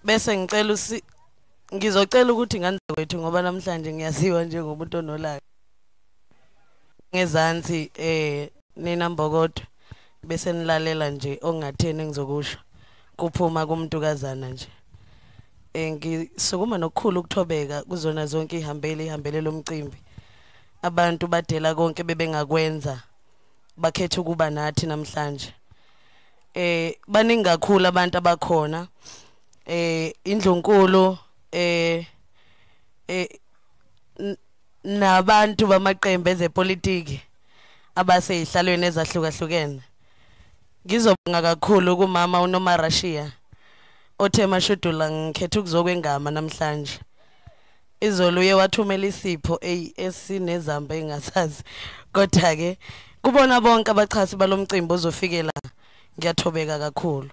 Bese ngicela ngizocela ukuthi ngane kwethu ngoba namhlanje ngiyaziwa njengomuntu onolaka. Ngezansi nina mbokodo bese nilalela nje ongatheni engizokusho kuphuma kumntukazana nje. Ngisukuma nokukhulu ukuthobeka kuzona zonke ihambele ihambele lomcimbi. Abantu badela konke bebengakwenza bakhetha ukuba nathi namhlanje. Baningi kakhulu abantu abakhona. Indlunkulu nabantu bamaqembu ezepolitiki abaseyihlalweni ezahlukahlukene. Ngizobonga kakhulu kumama uNoma Russia othe mashudula ngikhetha ukuzokwengama namhlanje. Izolo uye wathumela isipho esinezamba engasazi, kodwa ke kubona bonke abachasi balomcimbi ozofikela ngiyathobeka kakhulu.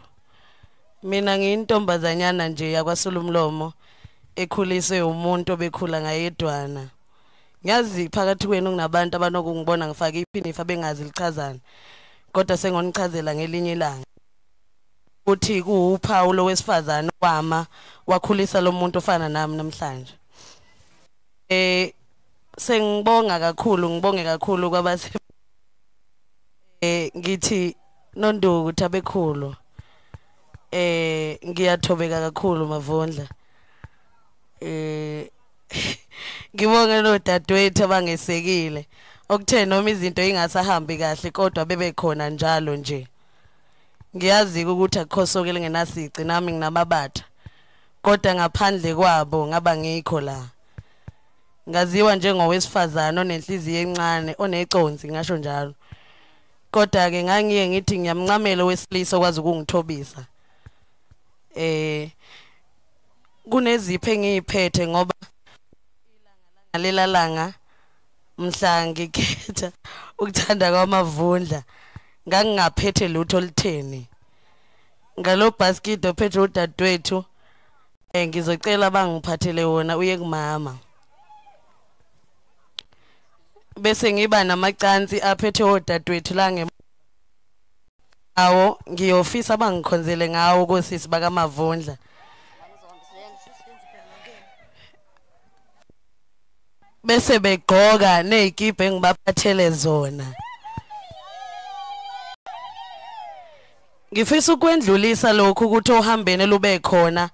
Mina ngiyintombazanyana nje yakwaSulumlomo ekhuliswe umuntu obekhula ngayedwana. Ngiyazi phakathi kwenu kunabantu abanokungibona ngifake iphinifa bengazi lichazana, kodwa sengonichazela ngelinye ilanga uthi kuwuphawu lowesifazane wama wakhulisa lo muntu ofana nami namhlanje. Sengibonga kakhulu, ngibonge kakhulu kwabase ngithi Nonduku Thabekhulu. Ngiyathobeka kakhulu Mavundla. Ngibonge nodadewethu abangesekile okuthe noma izinto ingasahambi kahle kodwa bebekhona njalo nje. Ngiyazi ukuthi akukho soke lengenasici, nami nginamabatha, kodwa ngaphandle kwabo ngaba ngikho la. Ngaziwa njengowesifazane onenhliziyo encane oneconsi, ngasho njalo, kodwa ke ngangiye ngithi ngiyamncamela owesilisa okwazi ukungithobisa. Kunezipho engiyiphethe ngoba ilanga langa mhla ngikhetha ukuthanda kwaMavundla ngangingaphethe lutho olutheni. Ngalo basket ophethe udadewethu ngizocela bangiphathele wona uye kumama. Bese ngiba namacansi aphethe odadewethu la awo ngiyofisa bangikhonzele ngawo kosisi bakaMavundla. Bese begqoka nezikibhe engibaphathele zona. Ngifisa ukwendlulisa lokhu ukuthi ohambene lube khona.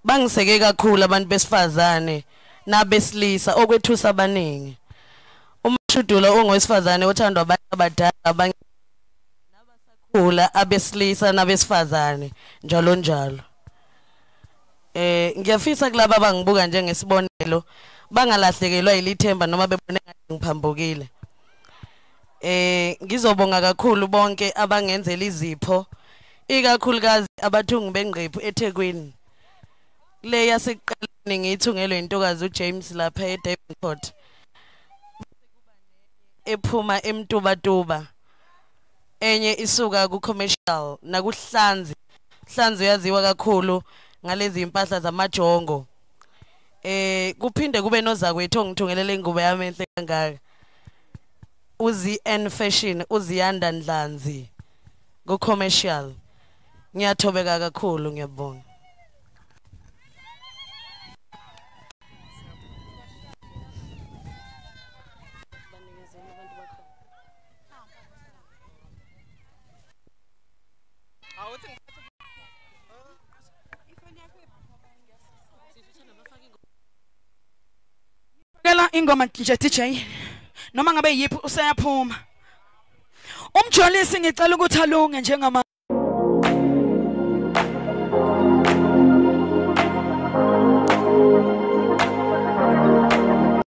Bangiseke kakhulu abantu besifazane nabesilisa okwethusa abaningi. Umashudula ongowesifazane othandwa abantu abadala abanye nabasakhula abesilisa nabesifazane njalo njalo. Ngiyafisa kulabo abangibuka njengesibonelo bangalahlekelwa yilithemba noma bebone ngathi ngiphambukile. Ngizobonga kakhulu bonke abangenzela izipho, ikakhulukazi abathungi bengqephu eThekwini. Le yasekuqaleni ngiyithungelwe intokazi uJames lapha eDavenport ephuma eMtubatuba, enye isuka ku commercial nakuhlanzi. Hlanzi uyaziwa kakhulu ngalezi impahla zamajongo. Kuphinde kube nozakwethu ongithungelele ingubo yami enhle kangaka, uzi N Fashion, uZiyanda Ndlanzi ku commercial. Ngiyathobeka kakhulu, ngiyabonga. Ingoma nje DJ noma ngabe yiphi useyaphuma. Umjolisi ngicela ukuthi alunge njengama